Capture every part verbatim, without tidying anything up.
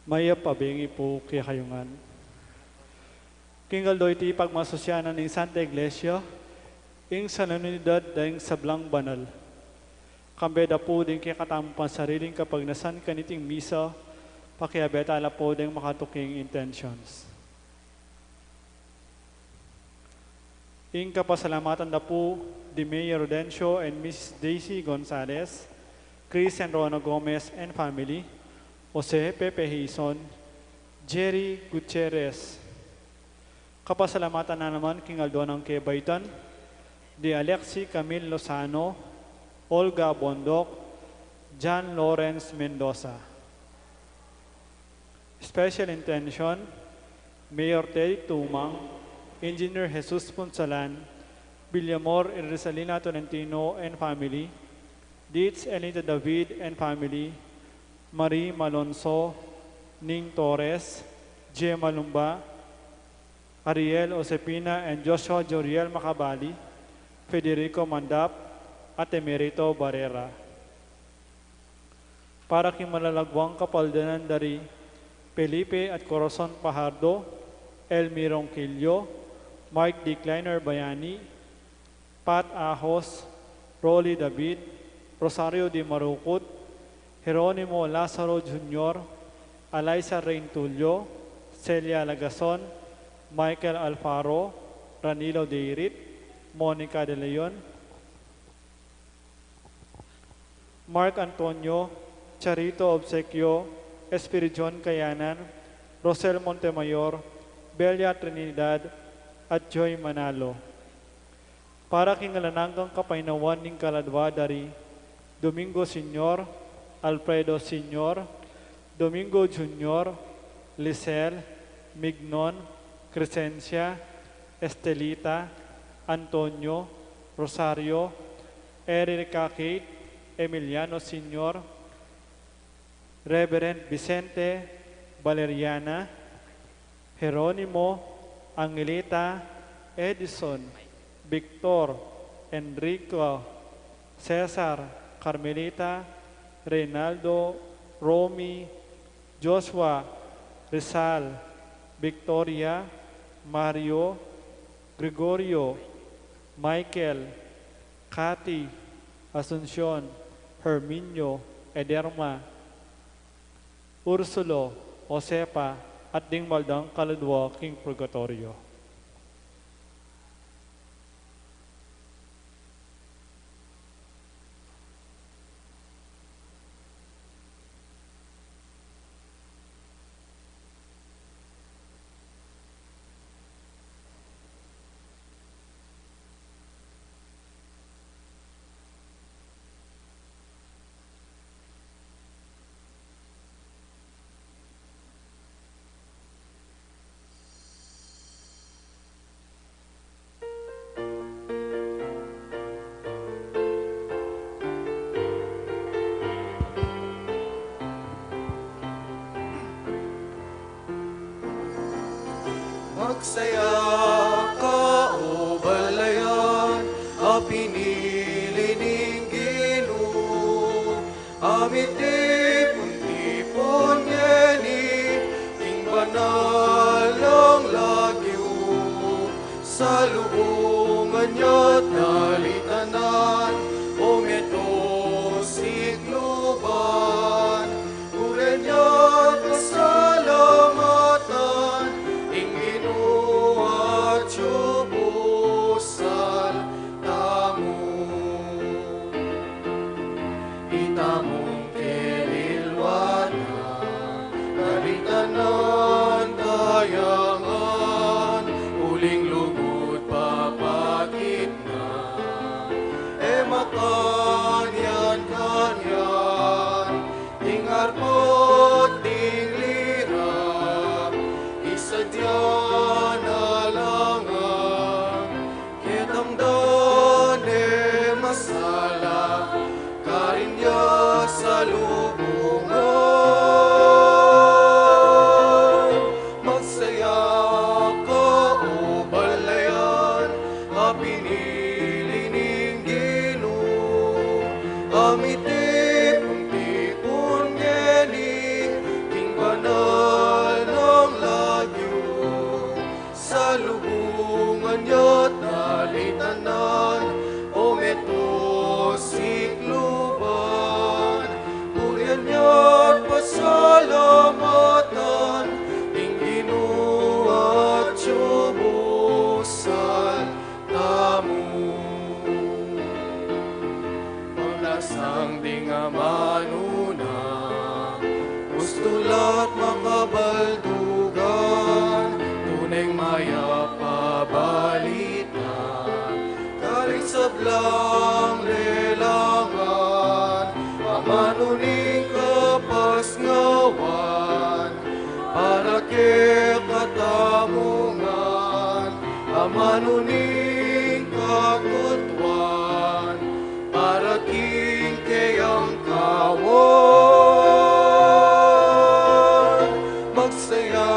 Mayap a bengi pu kekayu ngan. King aldo iti pagmasusyanan ning Santa Iglesia, ing solenidad da ing sablang banal. Kambe da pu ding kekatamung pansariling kapagnasan kaniting misa, pakiabe tala pu ding makatuking intentions. Ing kapasalamatan da pu di Mayor Rodencio and Missus Daisy Gonzalez, Chris and Rona Gomez and family, Jose Pepe Hison, Jerry Gutierrez. Kapasalamatan na naman king aldo nang kebaitan, di Alexi Camille Lozano, Olga Bondoc, John Lawrence Mendoza. Special intention, Mayor Teddy Tumang, Engineer Jesus Punsalan, Villamor and Rizalina Tolentino and family, Dietz Elita David and family, Marie Malonzo, Ning Torres, Gemma Lumba, Ariel Josepina and Joshua Joriel Macabali, Federico Mandap, at Emerito Barrera. Para king malalaguang kapaldanan dari Felipe at Corazon Fajardo, Elmi Ronquillo, Mike D. Kleiner Bayani, Pat Ahos, Rolly David, Rosario D. Marucut, Jeronimo Lazaro Junior, Alaisa Reintulio, Celia Lagason, Michael Alfaro, Ranilo Deirit, Monica De Leon, Mark Antonio, Charito Obsequio, Espiridion Kayanan, Rosel Montemayor, Belia Trinidad, at Joy Manalo. Para king alang anggang kapaynawan ning kaladwa dari Domingo Senior, Alfredo Senior, Domingo Junior, Lisel, Mignon, Crescencia, Estelita, Antonio, Rosario, Erica Kate, Emiliano Senior, Reverend Vicente, Valeriana, Jeronimo, Angelita, Edison, Victor, Enrico, Cesar, Carmelita, Reynaldo, Romy, Joshua, Rizal, Victoria, Mario, Gregorio, Michael, Cathy, Asuncion, Herminio, Ederma, Ursulo, Josefa, at ding mabaldang kaladwa king purgatoryo. Magsaya ka, o balayan a pinili ning Ginu, a mitipun-tipun ngeni king banal nang lagyu. Salubungan ya't dalitanan, o meto sikluban, ulen ya't pasalamatan ing Ginu atyu pusal tamu. Itamung kelilwan na, dalitanan, kayangan, uling lugud papakit na, e makanyan-kanyan, ding arpa't ding lira, isadya na la ngan, ketang dane masala, karin ya salubungan. Magsaya ka, o balayan a pinili ning Ginu, a mitipun-tipun ngeni king banal Salubungan ya't dalitanan, o meto sikluban, purian ya't pasalamatan, ing Ginu at yubusan tamu. Paglasang ding amanu na, mustula't makabaldugan, tuneng mayap a balita, karing sablang lelangan, amanu ning kapasngawan, para kekatamu ngan, amanu ning kakutuan, para king keyang kawan. Magsaya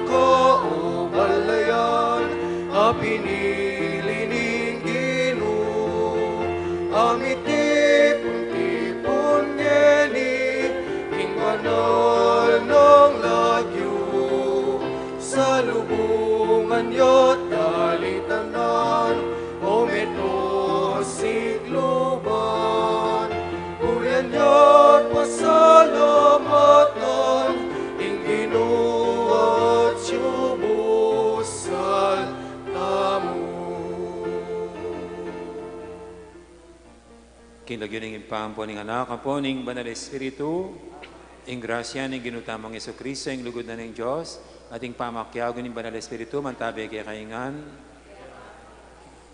ka, o balayan a pinili ning Ginu, a mitipun-tipun ngeni king banal nang lagyu. Salubungan ya't dalitanan, o meto sikluban, purian ya't pasalamatan, ing Ginu at yubusan tamu. King lagyu ning Ibpa, ampo ning Anak, ampo ning Banal Espiritu, ing grasya ning Ginu tamung Jesucristo, ing lugud na ning Dios, at ing pamakiabe ning Banal Espiritu, mantabe kekayu ngan.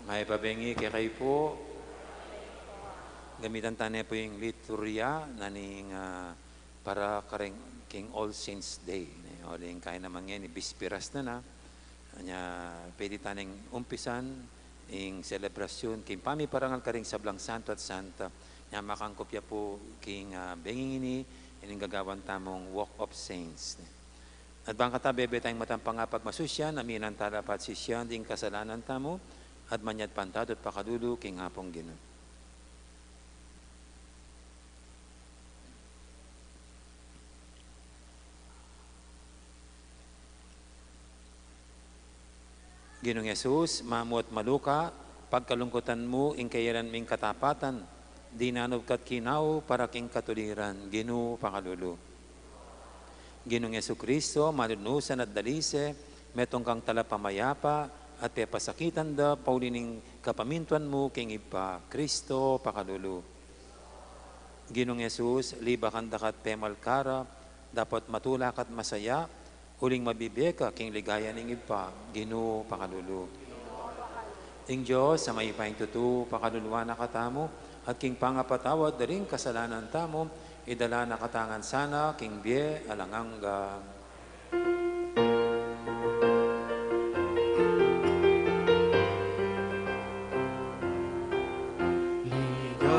Mayap a bengi kekayu pu. Gamitan ta ne pu ing liturya na ning, ah, para karing king All Saints Day. Ne, uling kaya naman ngeni, bisperas na na. Nya, pwede ta neng umpisan ing selebrasyun king pamiparangal karing sablang santo at santa. Nya, makangkupya pu king, ah, bengi ngeni, ining gagawan tamung Walk of Saints. At bang kata bebe tayung matampang apagmasusyan, aminan tala pa at sisian ding kasalanan tamu, at manyad pantad at pakalulu king Apung Ginu. Ginung Jesus, mamu at maluka, pagkalungkutan mu ing kayalan ming katapatan, dinanup ka't kinaw para king katuliran, Ginu, pakalulu. Ginung Jesucristo, manunusan at dalise, metung kang talapamayapa, at pepasakitan da, pauli ning kapamintuan mu king Ibpa, Cristo, pakalulu. Ginung Jesus, libakan da ka't pemalkara, dapot matula ka't masaya, uling mabibie ka king ligaya ning Ibpa, Ginu, pakalulu. Ing Dios a mayupayang tutu, pakaluluan na katamu, at king pangapatawad da ring kasalanan tamu, idala na katamu ngan sana king bie alang angga.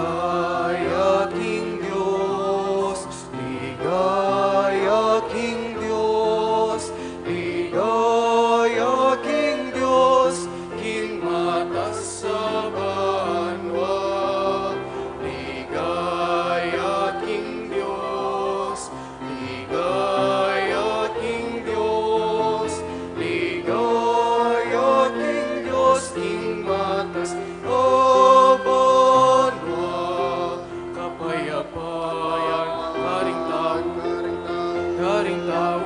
Ligaya king Dios, ligaya king Dios, ligaya king Dios, king matas a banua. Ligaya king Dios, ligaya king Dios, ligaya king Dios, king matas a banua. Kapayapan karing tau, karing tau,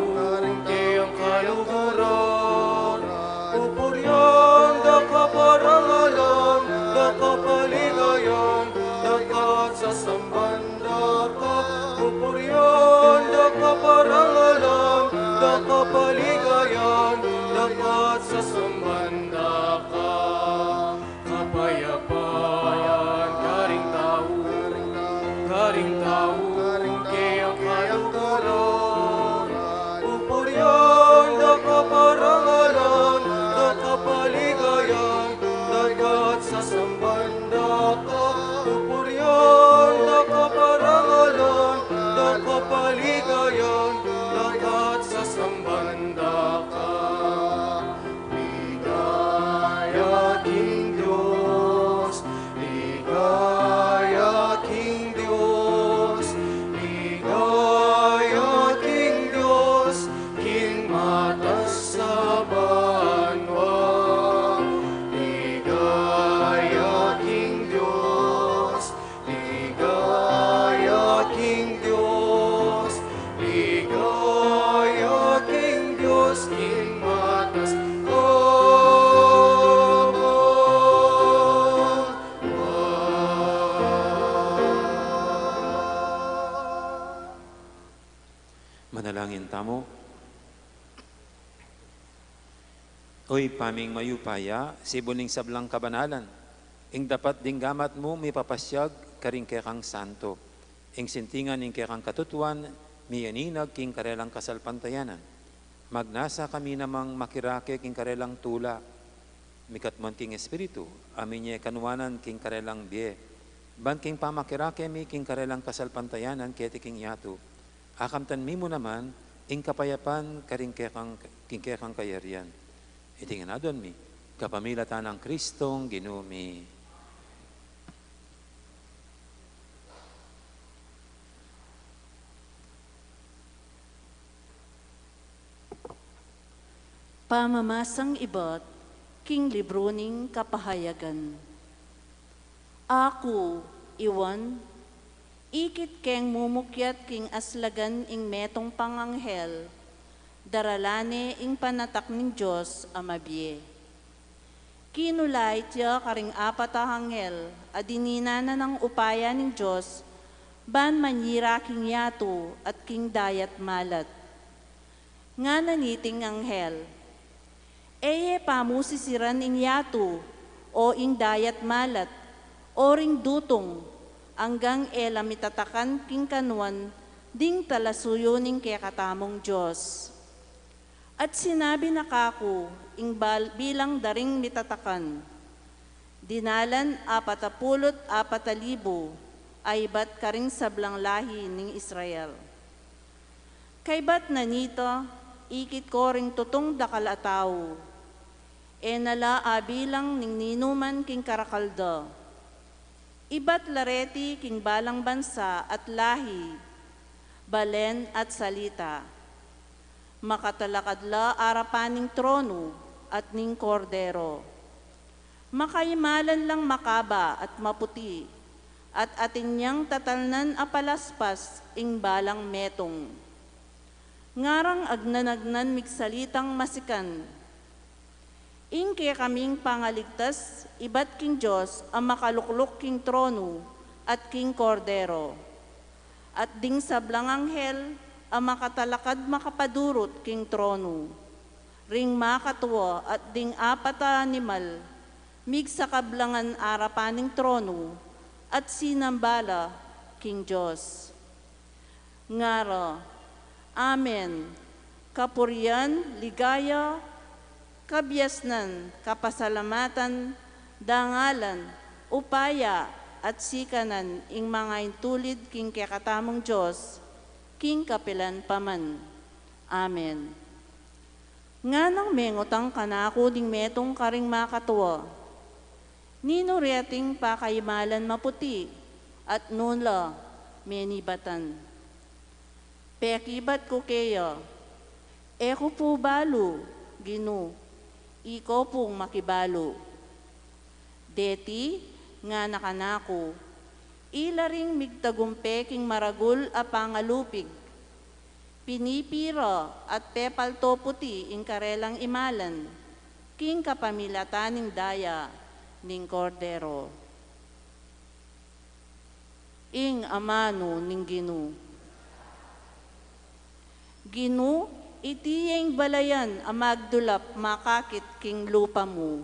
keyang kaluguran. Pupurian da ka, parangalan da ka, paligayan da ka, sasamban da ka. Pupurian da ka, parangalan da ka, paligayan da ka, sasamban da ka. Kapayapan karing tau, karing tau, keyang kaluguran. Pupurian da ka, parangalan da ka, paligayan da ka, sasamban da ka. Pupurian da ka, parangalan da ka, paligayan da ka, sasamban da Ibpa ming mayupaya, sibul ning sablang kabanalan, ing dapat ding gamat mu mipapasyag karing kekang santo. Ing sintingan ning kekang katutuan, miyaninag king karelang kasalpantayanan. Magnasa kami namang makirake king karelang tula, mikatmon king Espiritu, a minye kanuanan king karelang bie, ban king pamakirake mi king karelang kasalpantayanan keti king yatu, akamtan mi mu naman ing kapayapan karing kekang, king kekang kayarian. Iti ngan aduan mi, kapamilatan nang Kristong Ginu mi. Pamamasang ibat king libru ning Kapahayagan. Aku, i Juan, ikit keng mumukyat king aslagan ing metung pang anghel, daralan ne ing panatak ning Dios a mabie. Kinulait ya karing apat a anghel a dininan na nang upaya ning Dios ban manyira king yatu at king dayat malat. Ngana niting anghel, "E ye pamusisiran ing yatu, o ing dayat malat, o ring dutung, anggang e la mitatakan king kanuan ding talasuyu ning kekatamung Dios." At sinabi na kaku ing bal-, bilang da ring mitatakan. Dinalan apatapulu't apat a libu a ibat karing sablang lahi ning Israel. Kaybat na nita, ikit ko ring tutung dakal a tau. E na la abilang ning ninuman king karakal da. Ibat la reti king balang bansa at lahi, balen at salita. Makatalakad la arapan ning tronu at ning Kordero. Makaimalan lang makaba at maputi, at atin yang tatalnan a palaspas ing balang metung. Ngarang agnan-agnan migsalitang masikan, "Ing kekaming pangaligtas ibat king Dios a makalukluk king tronu at king Kordero, at ding sablang anghel a makatalakad makapadurut king tronu, ring makatua at ding apat a animal, migsakablangan arapan ning tronu, at sinamba la king Dios. Ngara, Amen. Kapurian, ligaya, kabiasnan, kapasalamatan, dangalan, upaya, at sikanan ing mangaintulid king kekatamung Dios, king kapilan pa man. Amen." Nganang mengutang kanaku ding metung karing makatua, "Ninu reting pakaimalan maputi, at nu la menibatan?" Pekibat ku keya, "E ku pu balu, Ginu, ika pu ing makibalu." Deti, ngana kanaku, "Ila ring migtagumpe king maragul a pangalupig. Pinipira at pepalto puti ing karelang imalan, king kapamilatan ning daya ning Kordero." Ing amanu ning Ginu. Ginu, iti ya ing balayan a magdulap makakit king lupa mu.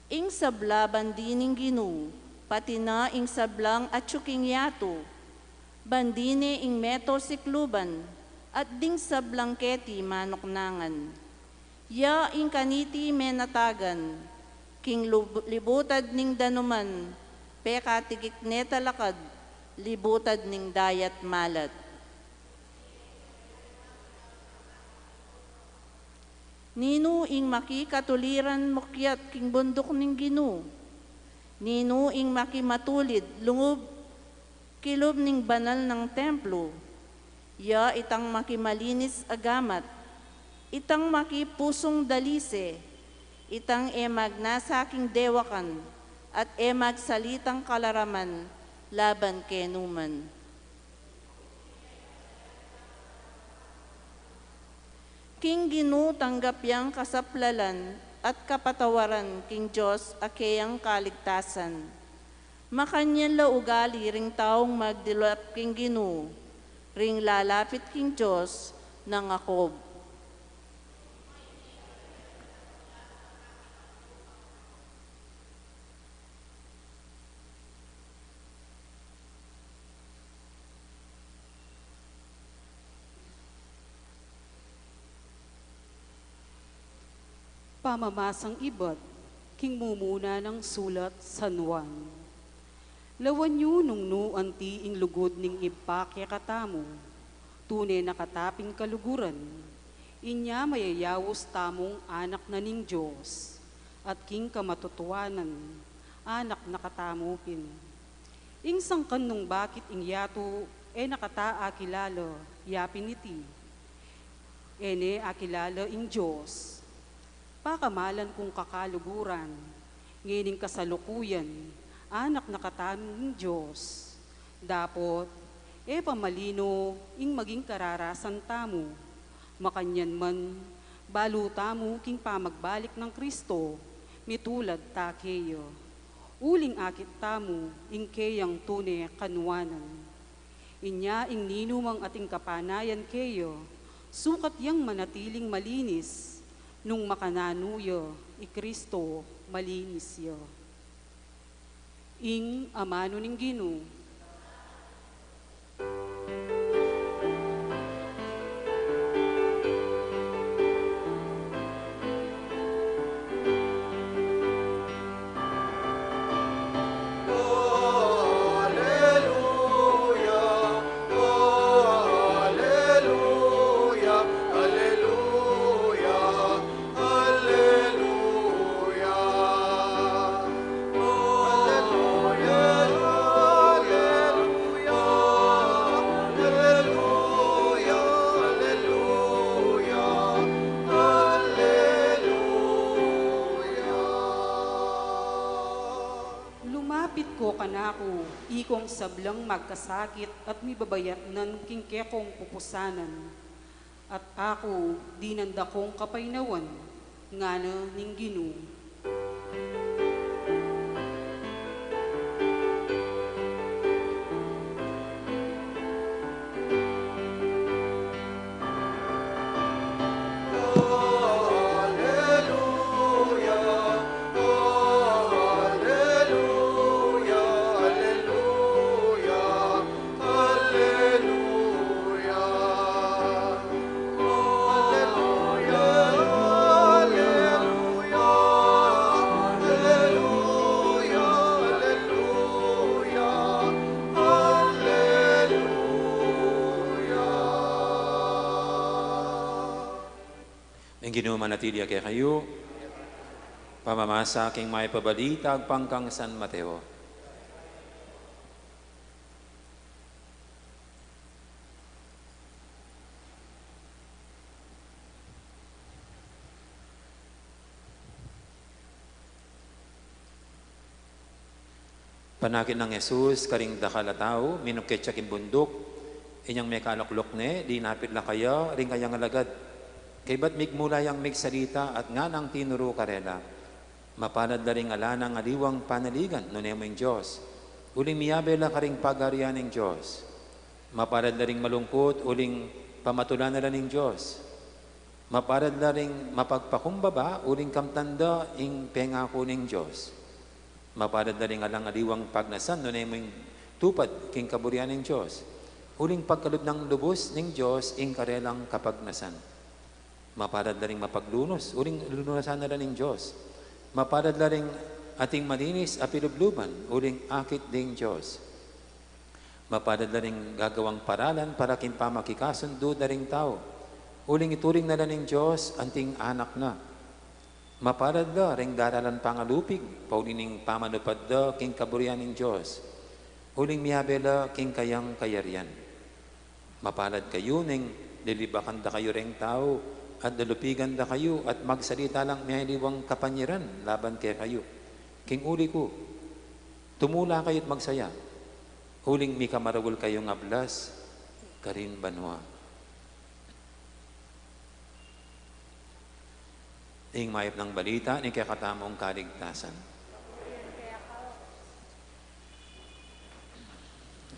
Ing sabla bandi ning Ginu, pati na ing sablang atyu king yatu, bandi ne ing meto sikluban, at ding sablang keti manuknangan. Ya ing kaniti menatagan, king lub-, libutad ning danuman, pekatikik ne talakad, libutad ning dayat malat. Ninu ing makikatuliran mukyat king bunduk ning Ginu? Ninu ing makimatulid lungub kilub ning banal nang templo? Ya itang makimalinis a gamat, itang makipusung dalise, itang e magnasa king dewakan, at e magsalitang kalaraman laban kenuman. King Ginu tanggap yang kasaplalan at kapatawaran king Dios a keyang kaligtasan. Makanyan la ugali ring taung magdulap king Ginu, ring lalapit king Dios, Nangakub. Pamamasang ibat king mumuna nang sulat San Juan. Lawan yu nung nu anti ing lugud ning Ibpa kekatamu, tune na kataping kaluguran, inya mayayaus tamung anak na ning Dios, at king kamatutuanan, anak na katamu pin. Ing sangkan nung bakit ing yatu e na kata akilala, ya pin iti, e ne akilala ing Dios. Pakamalan kung kakaluguran, ngening kasalukuyan, anak na katamu ning Dios. Dapot, e pa malino ing maging kararasan tamu. Makanyan man, balu tamu king pamagbalik nang Kristo, mitulad ta keya. Uling akit tamu ing keyang tune kanuanan. Inya ing ninumang ating kapanayan keya, sukat yang manatiling malinis, nung makananu ya i Kristo malinis ya. Ing amanu ning Ginu. Aleluya, aleluya, aleluya, aleluya. Aleluya, aleluya, aleluya, aleluya, aleluya. Lumapit ko kanaku, ikong sablang magkasakit at mibabayatnan king kekong pupusanan, at aku dinan da kong kapaynawan, ngana ning Ginu. Aleluya, aleluya, aleluya, aleluya. Aleluya, aleluya, aleluya, aleluya, aleluya. Ing Ginu manatili ya kekayu. Pamamasa king Mayap a Balita agpang kang San Mateo. Panakit nang Jesus karing dakal a tau, minukit ya king bunduk, inyang mekalukluk ne, linapit la kaya ring kayang alagad. Kaybat migmula yang migsalita at nganang tinuru karela, Mapalad la ring ala nang aliwang panaligan, nune mu ing Dios, uling miyabe la karing pagarian ning Dios. Mapalad la ring malungkut, uling pamatulan na la ning Dios. Mapalad la ring mapagpakumbaba, uling kamtan da ing pengaku ning Dios. Mapalad la ring alang aliwang pagnasan, nune mu ing tupad king kaburian ning Dios, uling pagkalub nang lubus ning Dios ing karelang kapagnasan. Mapalad la ring mapaglunus, uling lunusan na la ning Dios. Mapalad la ring ating malinis a pilubluban, uling akit ding Dios. Mapalad la ring gagawang paralan para king pamakikasundu da ring tau, uling ituring na la ning Dios anting anak na. Mapalad la ring daralan pangalupig, pauli ning pamanupad da king kaburian ning Dios, uling miyabe la king kayang kayarian. Mapalad kayu nung lilibakan da kayu ring tau, at lulupigan da kayu, at magsalita lang miyaliwang kapanyaran laban kekayu king uli ku. Tumula kayu't magsaya, uling mika maragul kayung ablas karin banua. Ing mayap nang balita ning kekatamung kaligtasan.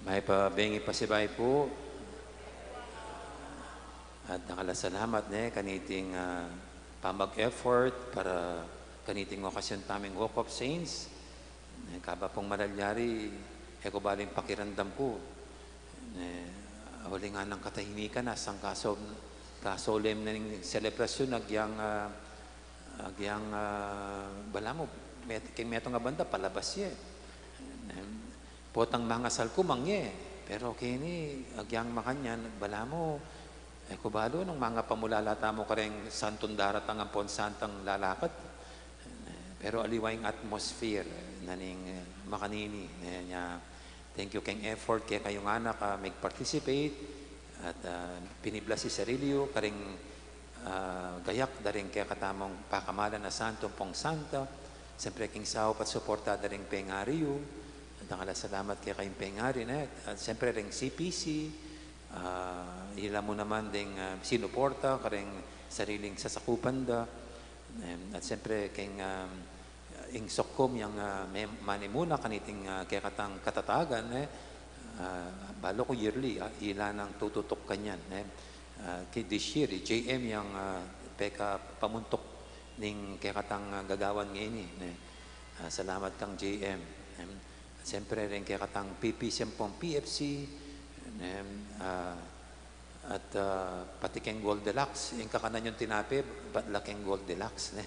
Mayap a bengi pasibayu pu. At dakal a salamat ne, kaniting, ah, pamag-effort para kaniting okasyon taming Walk of Saints. Eh, kaba pung malalyari, e ku balu ing pakiramdam ku. Eh, uling nganang katahimikan, asang kaso-, kasolem na ning selebrasyon, agyang, ah, agyang, ah, balamu, met-, keng metung a banda, palabas ye. Em, potang mangasal ku mangye, pero keni, agyang makanyan, balamu, e ku balu nung mangapamulala tamu kareng santong daratang ampong santang lalakat. Pero aliwa ing atmosphere na ning, eh, makanini, eh, nya, thank you keng effort kekayu ngan a migparticipate at, ah, pinibless i sarili yu kareng, ah, gayak da ring kekatamung pakamalan a santo ampong santa. Siyempre keng saup at suporta da ring pengari yu. Dakal a salamat kekayung pengari, ne? At siyempre ring C P C, ah, ila mu naman ding, ah, sinuporta kareng sariling sasakupan da. Em, at siyempre keng, ah, ing SOCCOM yang, ah, me-, manimuna kaniting, ah, kekatang katatagan, eh, ah, balu ku yearly, ah, ila nang tututuk kanyan, eh. Ah, ki-, this year, eh, J M yang, ah, pekapamuntuk ning kekatang, ah, gagawan ngeni, eh. Ah, salamat kang J M. Em, siyempre ring kekatang P P C ampong P F C, em, ah, at, ah, pati keng Goldilocks, ing kakanan yung tinape, bat la keng Goldilocks, ne?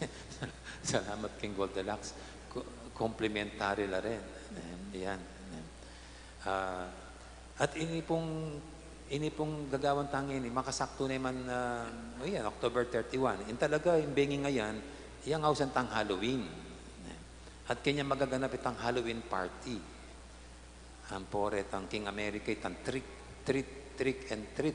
Salamat keng Goldilocks. Ko-, complimentary la rin. Em, yan. Em. Ah, at ini pung, ini pung gagawan tang ini, makasaktu naman, ah, o yan, October thirty-one. Ing talaga, ing bengi ngayan, yang ausan tang Halloween. At kenya magaganap itang Halloween party. Ampo retang keng Amerika, itang trick, trick, trick and treat.